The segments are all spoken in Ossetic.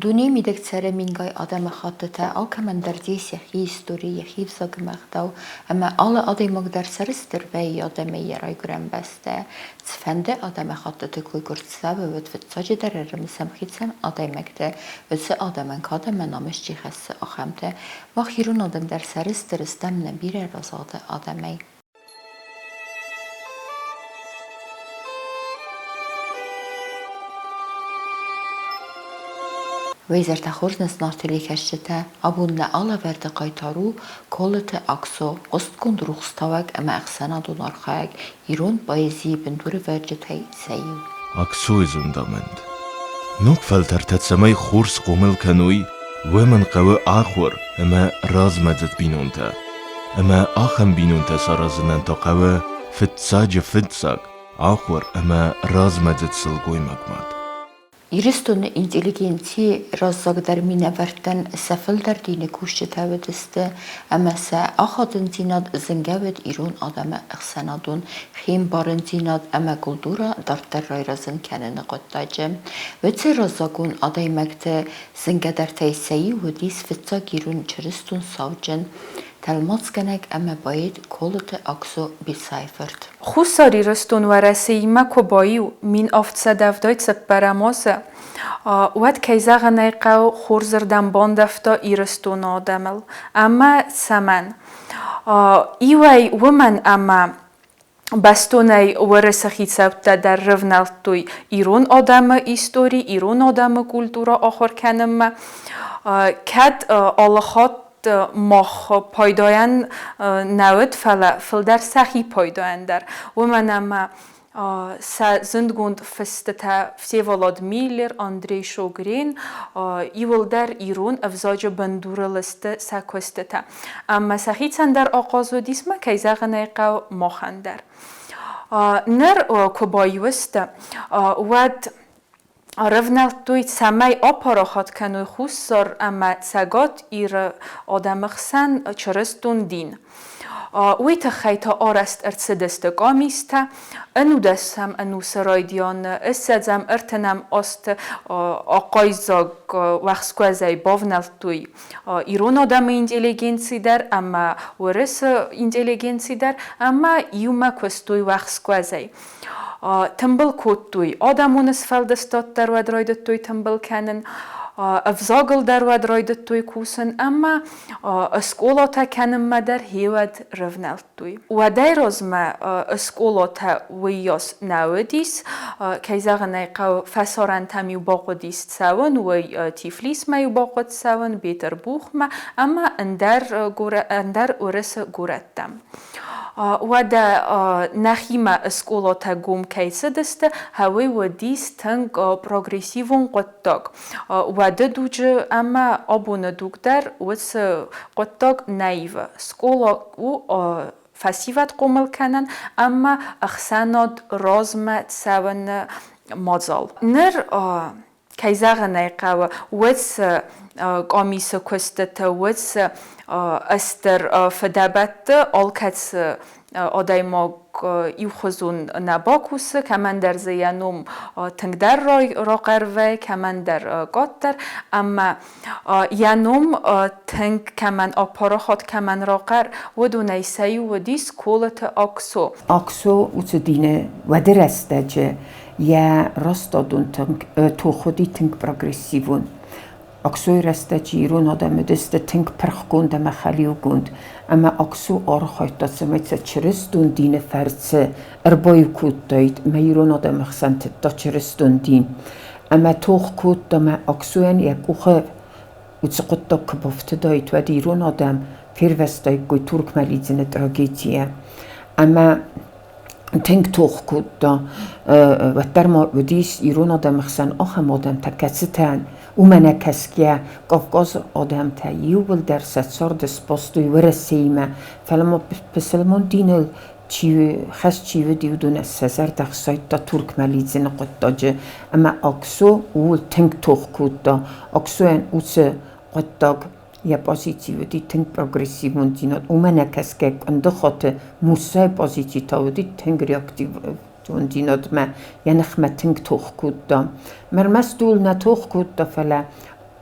Дунейы мидӕг цӕры мингай адӕмыхӕттытӕ, алкӕмӕн дӕр дзы ис йӕхи истори, йӕхи ӕвзаг ӕмӕ ӕгъдау, ӕмӕ алы адӕймаг дӕр сӕрыстыр вӕййы адӕмӕй йӕ райгуырӕн бӕстӕ. Цыфӕнды адӕмыхӕттыты кой куы рцӕуы, уӕд фыццаджыдӕр ӕрымысӕм хицӕн адӕймӕгтӕ, уыцы адӕмӕн кад ӕмӕ намыс чи хӕссы, ахӕмтӕ. Мах ирон адӕм дӕр сӕрыстыр стӕм нӕ бирӕ разагъды адӕмӕй. Уый зӕрдӕхорз нӕ зынаргъ телекӕсджытӕ, абон нӕ алӕвӕрды хъайтар у Колыты Аксо, хъуыстгонд рухстауӕг ӕмӕ ӕхсӕнадон архайӕг, ирон поэзийы бындурӕвӕрджытӕй сӕ иу. Аксойы зундамӕнд. Ног фӕлтӕртӕ цӕмӕй хорз хъомыл кӕной, уымӕн хъӕуы ахуыр ӕмӕ размӕдзыд бинонтӕ. Ӕмӕ ахӕм бинонтӕ саразынӕн та хъӕуы фыццаджы-фыццаг ахуыр ӕмӕ размӕдзыд сылгоймаг мад. Ирыстоны интеллигенцийы раззагдӕр минӕвӕрттӕн сӕ фылдӕр дины кусджытӕ уыдысты ӕмӕ сӕ ахадындзинад зынгӕ уыд ирон адӕмы ӕхсӕнадон хиӕмбарындзинад ӕмӕ культурӕ дарддӕр райрӕзын кӕныны хъуыддаджы. Уыцы раззагон адӕймӕгты зынгӕдӕртӕй сӕ иу уыдис фыццаг ирон чырыстон сауджын, тӕлмацгӕнӕг ӕмӕ поэт Колыты Аксо Бесайы фырт. Хуссар Ирыстон Уӕрӕсеимӕ куы баиу 1774 азы, уӕд, кӕй зӕгъын ӕй хъӕуы, хорзырдӕм бандӕвта Ирыстоны адӕмыл. Ӕмӕ цӕмӕн? Иуӕй уымӕн, ӕмӕ бӕстонӕй Уӕрӕсе хицӕуттӕ дӕр рывнӕлдтой ирон адӕмы истори, ирон адӕмы культурӕ ахуыр кӕнынмӕ. Кӕд алыхатт мах пайдайӕн нӕ уыд, фӕлӕ фылдӕр сӕхи пайдайӕн дӕр. Уымӕн ӕмӕ сӕ зындгонд фыстытӕ Всеволод Миллер, Андрей Шогрин иуылдӕр ирон ӕвзаджы бындурыл сты сӕ куыстытӕ. Ӕмӕ сӕхицӕн дӕр ахъаз уыдис ма, кӕй зӕгъын ӕй хъӕуы, махӕн дӕр. Ныр куы баиу сты, уӕд ӕрӕвнӕлдтой, цӕмӕй апарахат кӕной Хуссар ӕмӕ Цӕгат Иры адӕмы хсӕн чырыстон дин. Уый тыххӕй та арӕзт ӕрцыдысты къамистӕ. Ӕнудӕсӕм ӕнусы райдианы ссӕдзӕм ӕртынӕм азты ахъаззаг уӕхскуӕзӕй бавнӕлдтой ирон адӕмы интеллигенци дӕр ӕмӕ уырысы интеллигенци дӕр ӕмӕ иумӕ куыстой уӕхскуӕзӕй. Тымбыл кодтой адӕмон сфӕлдыстад дӕр уӕд райдыдтой тымбыл кӕнын, ӕвзагыл дӕр уӕд райдыдтой кусын ӕмӕ скъолатӕ кӕнынмӕ дӕр хеуӕд рывнӕлдтой. Уӕдӕй размӕ скъолатӕ уыйас нӕ уыдис, кӕй зӕгъын ӕй хъӕуы, фӕсарӕнтӕм-иу бахъуыдис цӕуын, уый Тифлисмӕ-иу бахъуыд цӕуын, Бетъырбухмӕ ӕмӕ ӕндӕр, ӕндӕр уырысы горӕттӕм. Уӕдӕ нӕхимӕ скъолатӕ гом кӕй цыдысты, уый уыдис тынг прогрессивон хъуыддаг. Уӕды дуджы ӕмӕ абоны дуг дӕр уыцы хъуыддаг нӕ ивы. Скъола у фӕсивӕд хъомыл кӕнӕн ӕмӕ ӕхсӕнад размӕ цӕуыны мадзал. Ныр кӕй зӕгъын ӕй хъӕуы, уыцы къамисы куыстыты, уыцы стыр фыдӕбӕтты алкӕцы адӕймаг иухуызон нӕ бакусы, кӕмӕндӕр дзы йӕ ном тынгдӕр рахъӕр вӕййы, кӕмӕндӕр къаддӕр, ӕмӕ йӕ ном тынг кӕмӕн апарахат, кӕмӕн рахъӕр, уыдонӕй сӕ иу уыдис Колыты Аксо. Аксо уыцы дины уӕды рӕстӕджы Йӕ растадон тох уыди тынг прогрессивон. Аксойы рӕстӕджы ирон адӕм уыдысты тынг пырхгонд ӕмӕ хӕлиугонд, ӕмӕ Аксо архайдта, цӕмӕй сӕ чырыстон дины фӕрцы ӕрбаиу кодтаид ӕмӕ ирон адӕмы хсӕн тыдта чырыстон дин. Ӕмӕ тох кодта ӕмӕ Аксойӕн йӕ къухы уыцы хъуыддаг куы бафтыдаид, уӕд ирон адӕм фервӕзтаиккой Туркмӕ лидзыны трагедийӕ. Ӕмӕ тынг тох кодта. Уӕддӕр ма уыдис ирон адӕмы хсӕн ахӕм адӕмтӕ, кӕцытӕн, уымӕ нӕ кӕсгӕйӕ, Кавказы адӕмтӕ иууылдӕр сӕ царды сбастой Уӕрӕсеимӕ, фӕлӕ ма пысылмон диныл чи хӕст чи уыди, уыдонӕн сӕ зӕрдӕ хсайдта Туркмӕ лидзыны хъуыддаджы. Ӕмӕ Аксо ууыл тынг тох кодта. Аксойӕн уыцы хъуыддаг йӕ позици уыди тынг прогрессивондзинад, уымӕ нӕ кӕсгӕ Къуындыхаты Муссӕйы позици та уыди тынг реактивондзинадмӕ, йӕ ныхмӕ тынг тох кодта. Ӕрмӕст ууыл нӕ тох кодта, фӕлӕ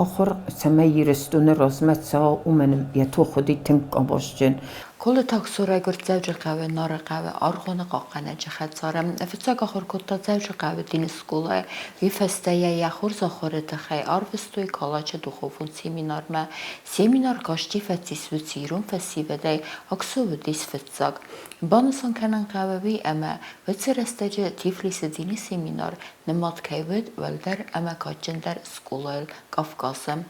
Ахуыр цӕмӕй Ирыстоны размӕ цӕуа, уымӕн йӕ тох уыди тынг къабазджын. Колыты Аксо райгуырд Дзӕуджыхъӕуы Нарыхъӕуы Аргъоны хъахъхъӕнӕджы хӕдзары. Фыццаг ахуыр кодта Дзӕуджыхъӕуы дины скъолайы. Уый фӕстӕ йӕ йӕ хорз ахуыры тыххӕй арвыстой Калачы духовон семинармӕ. Семинар касти фӕцис уыцы ирон фӕсивӕдӕй, Аксо уыдис фыццаг. Банысан кӕнын хъӕуы уый, ӕмӕ уыцы рӕстӕджы Тифлисы дины семинар нымад кӕй уыд уӕлдӕр ӕмӕ кадджындӕр скъолайыл Кавказы.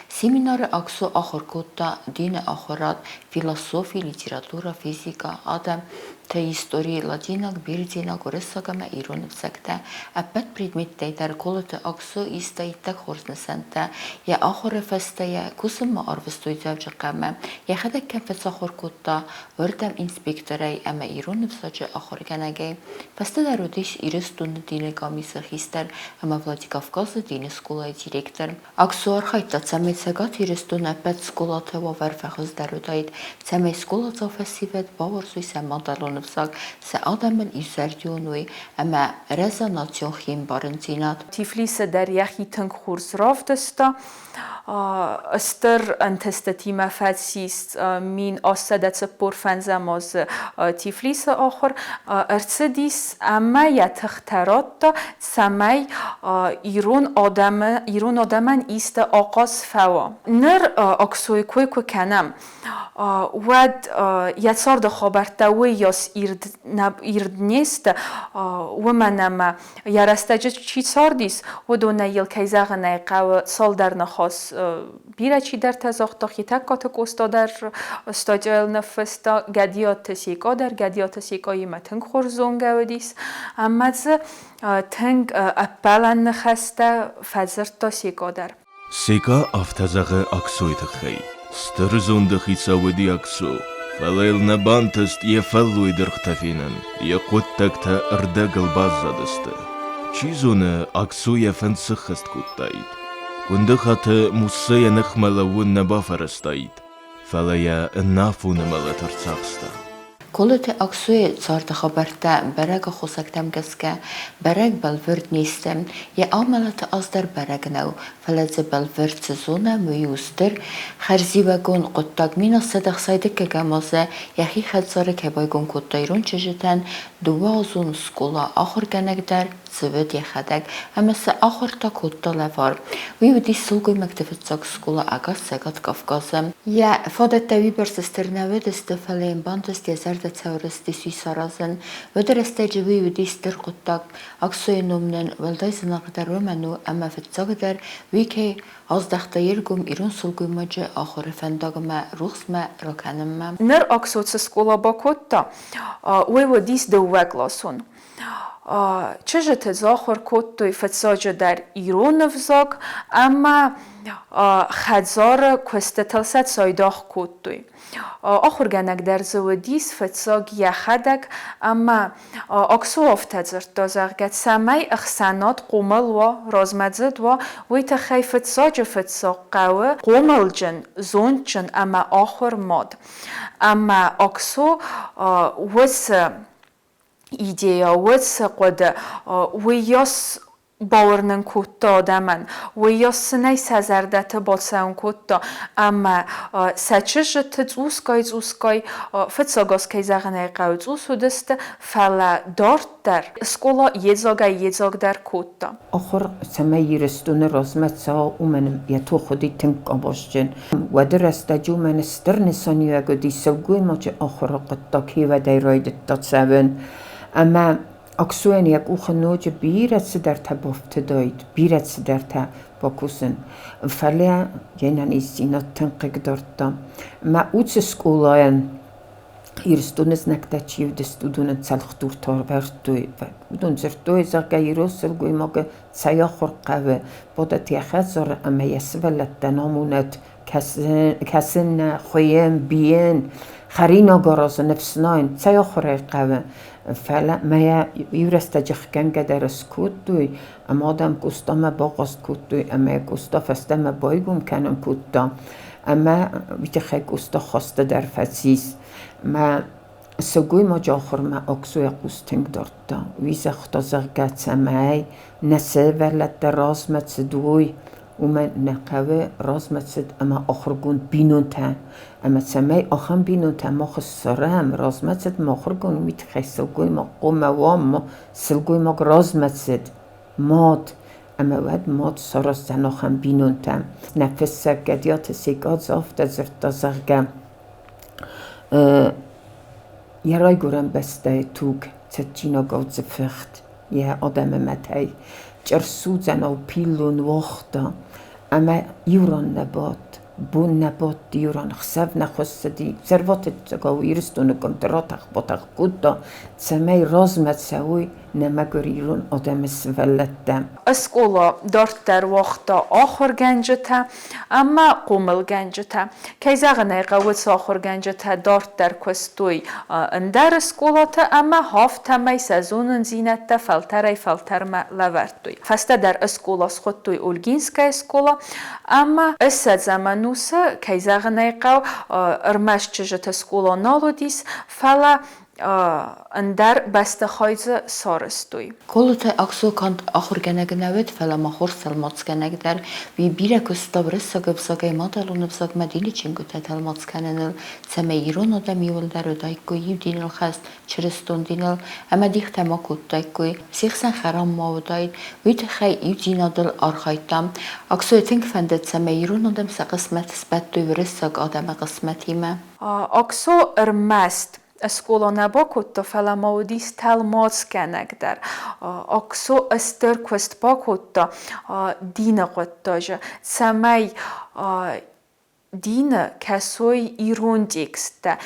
Семинары Аксо ахуыр кодта дины ахуырад, философи, литературӕ, физикӕ, адӕмты истори, латинаг, бердзенаг, уырыссаг ӕмӕ ирон ӕвзӕгтӕ. Ӕппӕт предметтӕй дӕр Колыты Аксо иста иттӕг хорз нысӕнттӕ. Йӕ ахуыры фӕстӕ йӕ кусынмӕ арвыстой Дзӕуджыхъӕумӕ. Йӕхӕдӕг кӕм фӕцахуыр кодта, уырдӕм инспекторӕй ӕмӕ ирон ӕвзаджы ахуыргӕнӕгӕй. Фӕстӕдӕр уыдис Ирыстоны дины къамисы хистӕр ӕмӕ Владикавказы дины скъолайы директор. Аксо архайдта, цӕмӕй Цӕгат Ирыстоны ӕппӕт скъолаты уавӕр фӕхуыздӕр уыдаид, цӕмӕй скъоладзау фӕсивӕд бауарзой сӕ мадӕлон ӕвзаг, сӕ адӕмӕн иузӕрдион уой ӕмӕ рӕза национ хиӕмбарындзинад. Тифлисы дӕр йӕхи тынг хорз равдыста. Стыр ӕнтыстытимӕ фӕцис 1845 азы Тифлисы ахуыр. Ӕрцыдис ӕмӕ йӕ тыхтӕ радта, цӕмӕй ирон адӕмы, ирон адӕмӕн исты ахъаз фӕуа. Ныр Аксойы кой куы кӕнӕм, уӕд йӕ царды хабӕрттӕ уыйас ирд, ирд не сты, уымӕн ӕмӕ йӕ рӕстӕджы чи цардис, уыдонӕй йыл, кӕй зӕгъын ӕй хъӕуы, цалдӕр ныхас бирӕ чидӕртӕ загъта. Хетӕгкаты Къоста дӕр статьяйыл ныффыста, Гӕдиаты Секъа дӕр. Гӕдиаты Секъаимӕ тынг хорз зонгӕ уыдис ӕмӕ дзы тынг ӕппӕлӕн ныхӕстӕ фӕдзырдта Секъа дӕр. Секъа афтӕ зӕгъы Аксойы тыххӕй: Стыр зонды хицау уыди Аксо, фӕлӕ йыл нӕ бантыст йӕ фӕллойы дыргътӕ фенын, йӕ хъуыддӕгтӕ ӕрдӕгыл баззадысты. Чи зоны, Аксо йӕ фӕнд сыххӕст кодтаид. Къуындыхаты Муссӕ йӕ ныхмӕ лӕууын нӕ бафӕрӕзтаид, фӕлӕ йӕ ӕнафоны мӕлӕт ӕрцахста. Колыты Аксойы царды хабӕрттӕ бӕрӕг аххосӕгтӕм гӕсгӕ бӕрӕг бӕлвырд не сты. Йӕ амӕлӕты аз дӕр бӕрӕг нӕу, фӕлӕ дзы бӕлвырд цы зонӕм, уый у стыр хӕрзиуӕгон хъуыддаг. 1760 азы йӕхи хӕдзары кӕй байгом кодта ирон чызджытӕн дыууӕазон скъола, ахуыргӕнӕг дӕр дзы уыд йӕхӕдӕг ӕмӕ сӕ ахуыр та кодта лӕвар. Уый уыдис сылгоймӕгты фыццаг скъола ӕгас Цӕгат Кавказы. Йӕ фадӕттӕ уыйбӕрц стыр нӕ уыдысты, фӕлӕ йын бантыст йӕ зӕрдӕ цӕуы рыстис уый саразын. Уӕды рӕстӕджы уый уыдис стыр хъуыддаг. Аксойы ном нын уӕлдай зынаргъдӕр уымӕн у, ӕмӕ фыццагдӕр уый кӕй аздӕхта йе ргом ирон сылгоймаджы ахуыры фӕндагмӕ рухсмӕ ракӕнынмӕ. Ныр Аксо цы скъола бакодта, уый уыдис дыууӕкъласон. Чызджыты дзы ахуыр кодтой фыццаджыдӕр ирон ӕвзаг ӕмӕ хӕдзары куыстытыл сӕ цайдагъ кодтой. Ахуыргӕнӕг дӕр дзы уыдис фыццаг йӕхӕдӕг ӕмӕ Аксо афтӕ дзырдта, зӕгъгӕ, цӕмӕй ӕхсӕнад хъомыл уа, размӕдзыд уа, уый тыххӕй фыццаджы-фыццаг хъӕуы хъомылджын, зондджын ӕмӕ ахуыр мад. Ӕмӕ Аксо уыцы идея уыцы хъуыды, уыйас бауырнын кодта адӕмӕн, уыйас сын ӕй сӕ зӕрдӕты бацӕуын кодта ӕмӕ сӕ чызджыты цъусгай-цъусгай, фыццаг аз, кӕй зӕгъын ӕй хъӕуы, цъус уыдысты, фӕлӕ дарддӕр скъола йедзагӕй-йедзагдӕр кодта. Ахуыр цӕмӕй Ирыстоны размӕ цӕуа, уымӕн йӕ тох уыди тынг къабазджын. Уӕды рӕстӕджы уымӕн стыр нысаниуӕг уыди сылгоймаджы ахуыры хъуыддаг хивӕдӕй райдыдта цӕуын. Ӕмӕ Аксойӕн йӕ къухы ноджы бирӕ цыдӕртӕ бафтыдаид, бирӕ цыдӕртӕ бакусын. Фӕлӕ йе нӕниздзинад тынг хъыгдардта. Ӕмӕ уыцы скъолайӕн Ирыстоны знӕгтӕ чи уыдысты, уыдонӕн цӕлхдуртӕ ӕрвӕрдтой. Уыдон дзырдтой, зӕгъгӕ, ирон сылгоймагы цӕй ахуыр хъӕуы, бадӕт йӕ хӕдзары ӕмӕ йӕ сывӕллӕттӕн амонӕд кӕсын, хуыйын, бийын, хӕринаг аразын, ӕфснайын, цӕй ахуырӕй хъӕуы. Фӕлӕ мӕ йӕ иу рӕстӕджы хгӕнгӕ дӕр скодтой, ӕмӕ адӕм Къостамӕ бахъаст кодтой ӕмӕ йӕ Къоста фӕстӕмӕ байгом кӕнын кодта. Ӕмӕ уый тыххӕй Къоста хӕсты дӕр фӕцис. Мӕ сылгоймаджы ахуырмӕ Аксо йӕ хъус тынг дардта. Уый загъта, зӕгъгӕ, цӕмӕй нӕ сывӕллӕттӕ размӕ цыд уой, Уымӕн нӕ хъӕуы размӕцыд ӕмӕ ахуыргонд бинонтӕ. Ӕмӕ цӕмӕй ахӕм бинонтӕ мах ссарӕм, размӕцыд ӕмӕ ахуыргонд, уый тыххӕй сылгоймаг хъуамӕ уа сылгоймаг размӕцыд, мад. Ӕмӕ уӕд мад сараздзӕн ахӕм бинонтӕ. Нӕ фыссӕг Гӕдиаты Секъа дзы афтӕ дзырдта, зӕгъгӕ, йӕ райгуырӕн бӕстӕйы туг цӕджджинагау дзы фыхт йӕ адӕмы мӕтӕй, чъырсудзӕнау пиллон уагъта ӕмӕ иу ран нӕ бадт, бон нӕ бадт иу ран, хсӕв нӕ хуыссыди, зӕрватыччыгау Ирыстоны къуымты ратӕх-батӕх кодта, цӕмӕй размӕ цӕуой нӕ мӕгуыр ирон адӕмы сывӕллӕттӕ. Скъола дарддӕр уагъта ахуыргӕнджытӕ ӕмӕ хъомылгӕнджытӕ. Кӕй зӕгъын ӕй хъӕуы, цы ахуыргӕнджытӕ дарддӕр куыстой ӕндӕр скъолаты ӕмӕ афтӕмӕй сӕ зонындзинӕдтӕ фӕлтӕрӕй-фӕлтӕрмӕ лӕвӕрдтой. Фӕстӕдӕр скъола схуыдтой Ольгинская скъола ӕмӕ ссӕдзӕм ӕнусы, кӕй зӕгъын ӕй хъӕуы, ӕрмӕст чызджыты скъола нал уыдис, фӕлӕ ӕндӕр бӕстыхай дзы сарӕзтой. Колыты Аксо канд ахуыргӕнӕг нӕ уыд, фӕлӕ ма хорз тӕлмацгӕнӕг дӕр. Уый бирӕ куыста уырыссаг ӕвзагӕй мадӕлон ӕвзагмӕ дины чингуытӕ тӕлмац кӕныныл, цӕмӕй ирон адӕм иуылдӕр уыдаиккой иу диныл хӕст, чырыстон диныл, ӕмӕ дихтӕ ма кодтаиккой, се хсӕн хӕрам ма уыдаид, уый тыххӕй иудзинадыл архайдта. Аксойы тынг фӕндыд, цӕмӕй ирон адӕм сӕ хъысмӕт сбӕттой уырыссаг адӕмы хъысмӕтимӕ. Аксо ӕрмӕст скъола нӕ бакодта, фӕлӕ ма уыдис тӕлмацгӕнӕг дӕр. Аксо стыр куыст бакодта дины хъуыддаджы, цӕмӕй дины кӕсой ирон тексттӕ,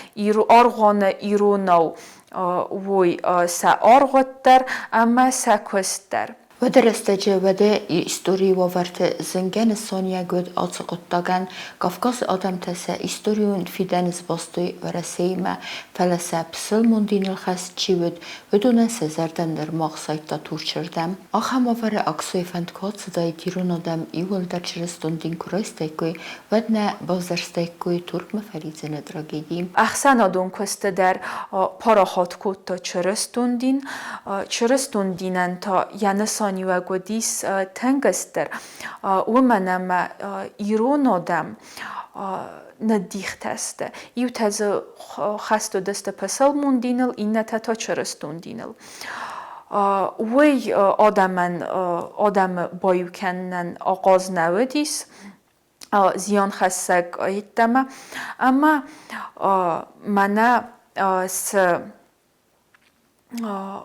аргъуаны иронау уой сӕ аргъуыд дӕр ӕмӕ сӕ куыст дӕр. Уӕды рӕстӕджы уӕды историйы уавӕрты зынгӕ нысаниуӕг уыд ацы хъуыддагӕн. Кавказы адӕмтӕ сӕ историон фидӕн сбастой Уӕрӕсеимӕ, фӕлӕ сӕ пысылмон диныл хӕст чи уыд, уыдонӕн сӕ зӕрдӕ нырма ӕхсайдта Турчырдӕм. Ахӕм уавӕры Аксойы фӕнд куы ацыдаид ирон адӕм иууылдӕр чырыстон дин куы райстаиккой, уӕд нӕ бавзӕрстаиккой Туркмӕ фӕлидзыны трагеди. Ӕхсӕнадон куысты дӕр парахат кодта чырыстон дин. Чырыстон динӕн та йӕ нысаниуӕг уыдис тынг стыр, уымӕн ӕмӕ ирон адӕм ныддихтӕ сты. Иутӕ дзы хӕст уыдысты пысылмон диныл, иннӕтӕ та чырыстон диныл. Уый адӕмӕн адӕмы баиу кӕнынӕн ахъаз нӕ уыдис, зианхӕссӕг йеддӕмӕ. Ӕмӕ мӕнӕ цы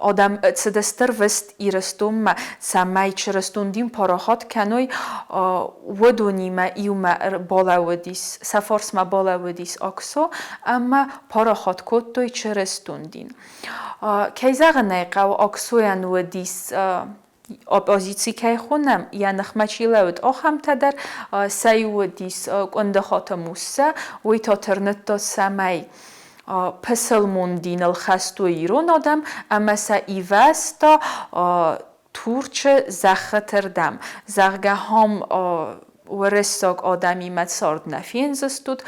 адӕм цыдысты рвыст Ирыстонмӕ, цӕмӕй чырыстон дин парахат кӕной, уыдонимӕ иумӕ балӕууыдис, сӕ фарсмӕ балӕууыдис Аксо ӕмӕ парахат кодтой чырыстон дин. Кӕй зӕгъын ӕй хъӕуы, Аксойӕн уыдис оппозици кӕй хонӕм, йӕ ныхмӕ чи лӕууыд, ахӕмтӕ дӕр. Сӕ иу уыдис Къуындыхаты Муссӕ, уый та тырныдта, цӕмӕй пысылмон диныл хӕстой ирон адӕм ӕмӕ сӕ ивӕзта Турчы зӕххыты рдӕм, зӕгъгӕ, ам уырыссаг адӕмимӕ цард нӕ фендзыстут.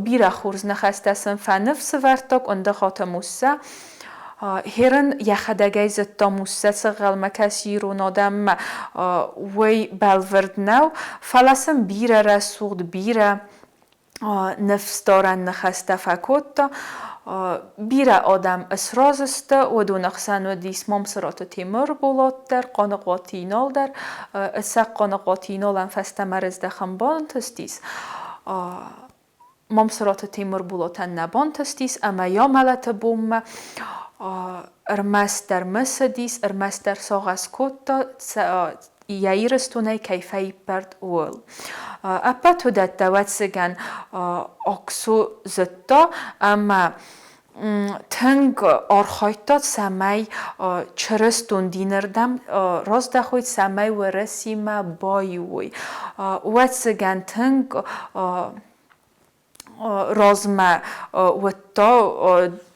Бирӕ хорз ныхӕстӕ сын фӕныфс ӕвӕрдта Къуындыхаты Муссӕ. Херын йӕхӕдӕгӕй зыдта Муссӕ цы ӕнхъӕлмӕ кӕсы ирон адӕммӕ, уый бӕлвырд нӕу, фӕлӕ сын бирӕ рӕсугъд, бирӕ ныфсдарӕн ныхӕстӕ фӕкодта. Бирӕ адӕм сразы сты, уыдоны хсӕн уыдис Мамсыраты Темырболат дӕр, Хъаныхъуаты Инал дӕр. Ӕцӕг Хъаныхъуаты Иналӕн фӕстӕмӕ рыздӕхын бантыстис. Мамсыраты Темырболатӕн нӕ бантыстис ӕмӕ йӕ мӕлӕты бонмӕ ӕрмӕстдӕр мысыдис, ӕрмӕстдӕр сагъӕс кодта, йӕ Ирыстонӕй кӕй фӕиппӕрд, ууыл. Ӕппӕт уыдӕттӕ, ӕвӕццӕгӕн, Аксо зыдта ӕмӕ тынг архайдта, цӕмӕй чырыстон динырдӕм раздӕхой, цӕмӕй Уӕрӕсемӕ баиу уой. Ӕвӕццӕгӕн, тынг размӕ уыдта,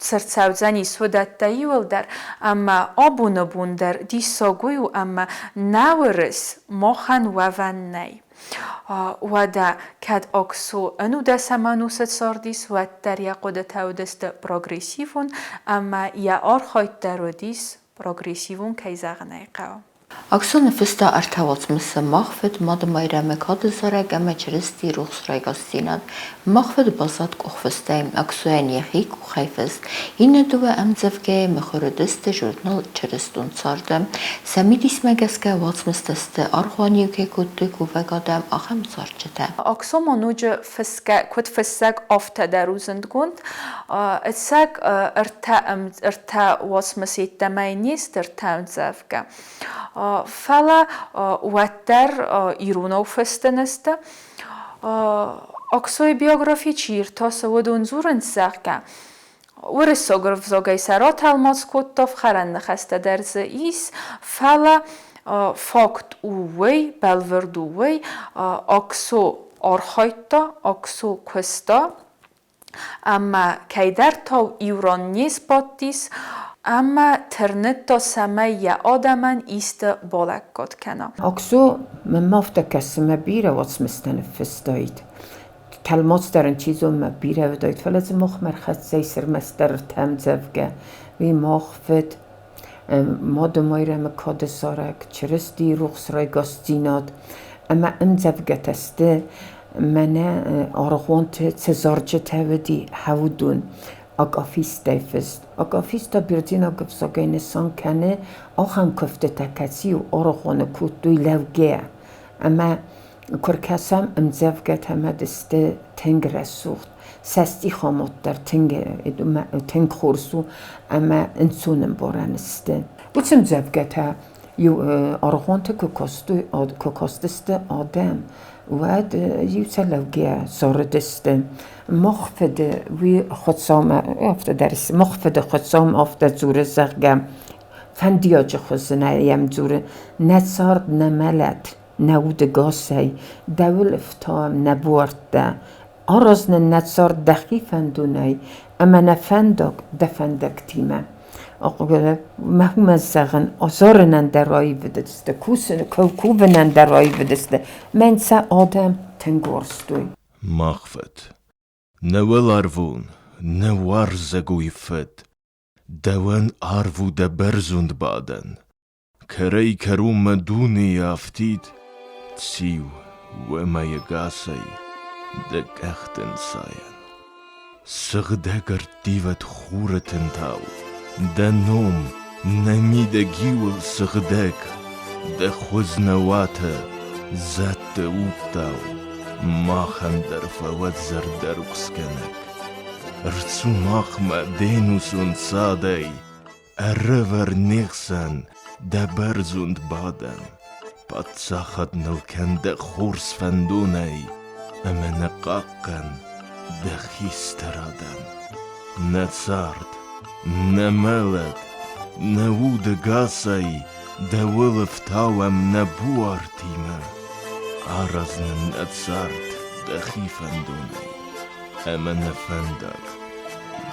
цы рцӕудзӕнис, уыдӕттӕ иуылдӕр. Ӕмӕ абоны бон дӕр диссаг уый у, ӕмӕ нӕ уырыс махӕн уӕвӕн нӕй. Уӕдӕ кӕд Аксо ӕнудӕсӕм ӕнусы цардис, уӕддӕр йӕ хъуыдытӕ уыдысты прогрессивон ӕмӕ йӕ архайд дӕр уыдис прогрессивон, кӕй зӕгъын ӕй хъӕуы. Аксо ныффыста ӕртӕ уацмысы: Мах фыд, Мады Майрӕмы кады зарӕг ӕмӕ Чырыстийы рухс райгасдзинад. Мах фыд баззад къухфыстӕй, Аксойӕн йӕхи къухӕй фыст. Иннӕ дыууӕ ӕмдзӕвгӕйы мыхуыр уыдысты журнал Чырыстон царды. Сӕ мидисмӕ гӕсгӕ уацмыстӕ сты, аргъуан-иу кӕй кодтой кувӕг адӕм, ахӕм цӕрджытӕ. Аксо ма ноджы фысгӕ, куыд фыссӕг, афтӕ дӕр у зындгонд. Ӕцӕг ӕртӕ уацмыс йеддӕмӕ не сты ӕртӕ ӕмдзӕвгӕ. Фӕлӕ уӕддӕр иронау фыстын сты. Аксойы биографи чи иртасы, уыдон дзурынц, зӕгъгӕ, уырыссаг ӕвзагӕй сӕ ратӕлмац кодта, фхӕрӕн ныхӕстӕ дӕр дзы ис, фӕлӕ факт у уый, бӕлвырд у уый, Аксо архайдта, Аксо куыста, ӕмӕ кӕйдӕртау иу ран не сбадтис ӕмӕ тырныдта, цӕмӕй йӕ адӕмӕн исты балӕггад кӕна. Аксо мӕнмӕ афтӕ кӕсы, мӕ бирӕ уацмыстӕ ныффыстаид. Тӕлмац дӕр ын чи зоны мӕ бирӕ уыдаид, фӕлӕ дзы махмӕ ӕрхӕццӕ ис ӕрмӕстдӕр ӕртӕ ӕмдзӕвгӕ. Уый мах фыд, Мады Майрӕмы кады зарӕг, Чырыстийы рухс райгасдзинад ӕмӕ ӕмдзӕвгӕтӕ сты, мӕнӕ аргъуанты цы зарджытӕ уыди, уыдон. Акафисттӕй фыст. Акафист та бердзенаг ӕвзагӕй нысан кӕны ахӕм куывдтытӕ, кӕцы-иу аргъуаны кодтой лӕугӕйӕ. Ӕмӕ куы ркӕсӕм ӕмдзӕвгӕтӕ ӕмӕ сты тынг рӕсугъд. Сӕ стихамод дӕр тынг хорз у ӕмӕ ӕнцон ӕмбарӕн сты. Уыцы ӕмдзӕвгӕтӕ иу аргъуанты куы кастысты адӕм, уӕд иу сӕ лӕугӕ зарыдысты. Мах фыды уый Хуыцаумӕ афтӕ дӕр мах фыды Хуыцаумӕ афтӕ дзуры, зӕгъгӕ, фӕндиаджы хуызы нӕ йӕм дзуры, нӕ цард, нӕ мӕлӕт, нӕ удыгасӕй, дӕуыл ӕфтауӕм нӕ буӕрттӕ, араз нын нӕ цард дӕхи фӕндонӕй ӕмӕ нӕ фӕндаг дӕ фӕндӕгтимӕ. Мӕхимӕ зӕгъын, зарынӕн дӕр аивыдысты, кувынӕн дӕр аивыдысты. Мӕн сӕ адӕм тынг уарзтой. Мах фыд, нӕ уӕларвон, нӕ уарзӕгой фыд, дӕуӕн арв у дӕ бӕрзонд бадӕн. Кӕрӕй-кӕронмӕ дунейы афтид циу уӕмӕ ӕгасӕй дӕ къӕхты нцайӕн. Сыгъдӕг ӕрттивӕд хуры тынтау, дӕ ном нӕ мидӕг иуыл сыгъдӕг, дӕ хуыз нӕ уаты зӕдты удтау, махӕн дӕр фӕуӕд зӕрдӕрухсгӕнӕг. Ӕрцу махмӕ де нусон цадӕй, Ӕрӕвӕр не хсӕн дӕ бӕрзонд бадӕн, Паддзахад ныл кӕн дӕ хорз фӕндонӕй Ӕмӕ нӕ хъахъхъӕн дӕ хистӕрадӕн. Нӕ цард, нӕ мӕлӕт, нӕ удӕгасӕй Дӕуыл ӕфтауӕм нӕ буартимӕ. Араз нын нӕ цард дӕхи фӕндонӕй Ӕмӕ нӕ фӕндаг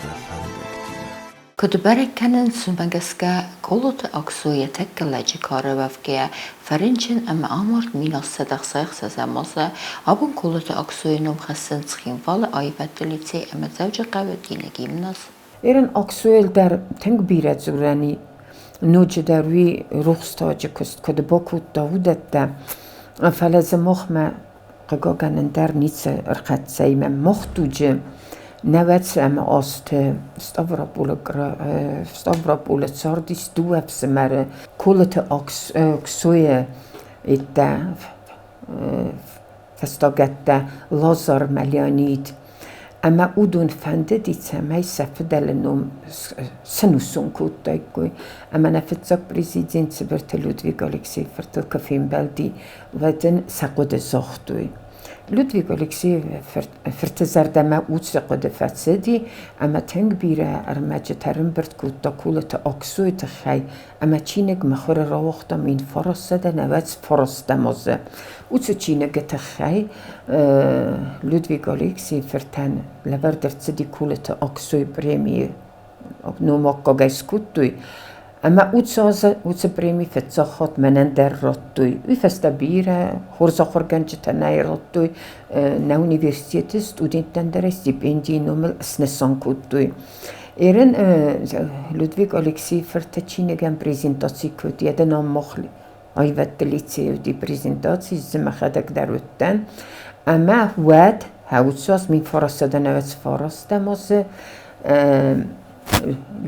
дӕ фӕндӕгтимӕ. Куыд бӕрӕг кӕнынц, уымӕ гӕсгӕ Колоты Аксо йӕ тӕккӕ лӕджы кары уӕвгӕйӕ фӕрынчын ӕмӕ амард 1766 азы. Абон Колоты Аксойы ном хӕссынц Цхинвалы аивӕдты лицей ӕмӕ Дзӕуджыхъӕуы дины гимназ. Эрин Аксойыл дӕр тынг бирӕ дзурӕн и. Ноджыдӕр уый рухстауӕджы куыст куыд бакодта, уыдӕттӕ. Фӕлӕ дзы махмӕ хъыгагӕн ӕндӕр ницы ӕрхӕццӕ и. Мӕ мах дуджы нӕуӕдзӕм азты Ставрополы цардис дыууӕ ӕфсымӕры Колыты Аксойы йедтӕ фӕстагӕттӕ Лазар ӕмӕ Леонид. Ӕмӕ уыдон фӕндыди, цӕмӕй сӕ фыдӕлы ном сӕнусон кодтаиккой. Ӕмӕ нӕ фыццаг президент Цыбырты Людвиг Алексейы фыртыл куы фембӕлди, уӕд ын сӕ хъуыды загътой. Людвиг Алексеевы фырты зӕрдӕмӕ уыцы хъуыды фӕцыди ӕмӕ тынг бирӕ ӕрмӕджытӕ ӕрӕмбырд кодта Колыты Аксойы тыххӕй ӕмӕ чиныг мыхуыры рауагъта 1995 азы. Уыцы чиныгы тыххӕй Людвиг Алексейы фыртӕн лӕвӕрд ӕрцыди Колыты Аксойы премийы ном аккагӕй скодтой, ӕмӕ уыцы азы уыцы преми фыццаг хатт мӕнӕн дӕр радтой. Уый фӕстӕ бирӕ хорз ахуыргӕнджытӕ нӕ радтой, нӕ университеты студенттӕн дӕр стипендийы номыл снысан кодтой. Эрин Людвиг Алексейы фырты чиныгӕн презентаци кодта, йӕ ном мах Аивӕдты лицейы уыди презентаци, дзы мӕхӕдӕг дӕр уыдтӕн. Ӕмӕ уӕд уыцы аз 1999 азы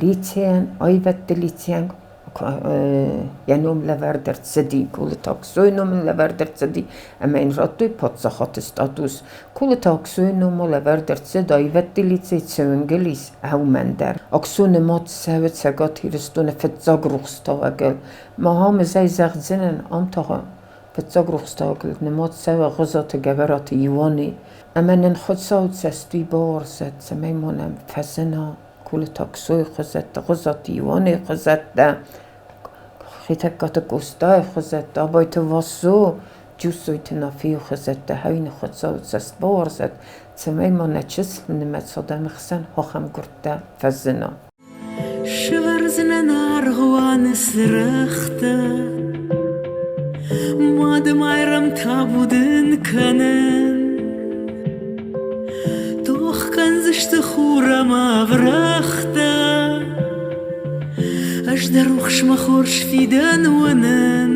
лицейӕн, аивӕдты лицейӕн йӕ ном лӕвӕрд ӕрцыди, Колыты Аксойы ном ын лӕвӕрд ӕрцыди, ӕмӕ йын радтой паддзахады статус. Колыты Аксойы ном ма лӕвӕрд ӕрцыд аивӕдты лицей цы уынгыл ис, уымӕн дӕр. Аксо нымад цӕуы Цӕгат Ирыстоны фыццаг рухстауӕгыл. Ма ам ӕз ӕй зӕгъдзынӕн, ам та фыццаг рухстауӕгыл нымад цӕуы Гъуызаты Гӕбӕраты Иуане. Ӕмӕ нын Хуыцау цӕст уый бауарзӕд, цӕмӕй ма нӕм фӕзына Колыты Аксойы хуызӕттӕ, Гъуызаты Иуанейы хуызӕттӕ, Хетӕгкаты Къостайы хуызӕттӕ, Абайты Васо, Джусойты Нафийы хуызӕттӕ, хӕйны Хуыцауы цӕст бауарзӕд, цӕмӕй ма нӕ чысыл нымӕц адӕмы хсӕн ахӕм гуырдтӕ фӕзына. Сӕвӕрдзынӕн аргъуаны цырӕгътӕ, Мады Майрӕм табу дын кӕнын. Тох кӕндзысты хур ӕмӕ ӕврӕгътӕ, Ӕз дӕ рухсмӕ хорз фидӕн уынын.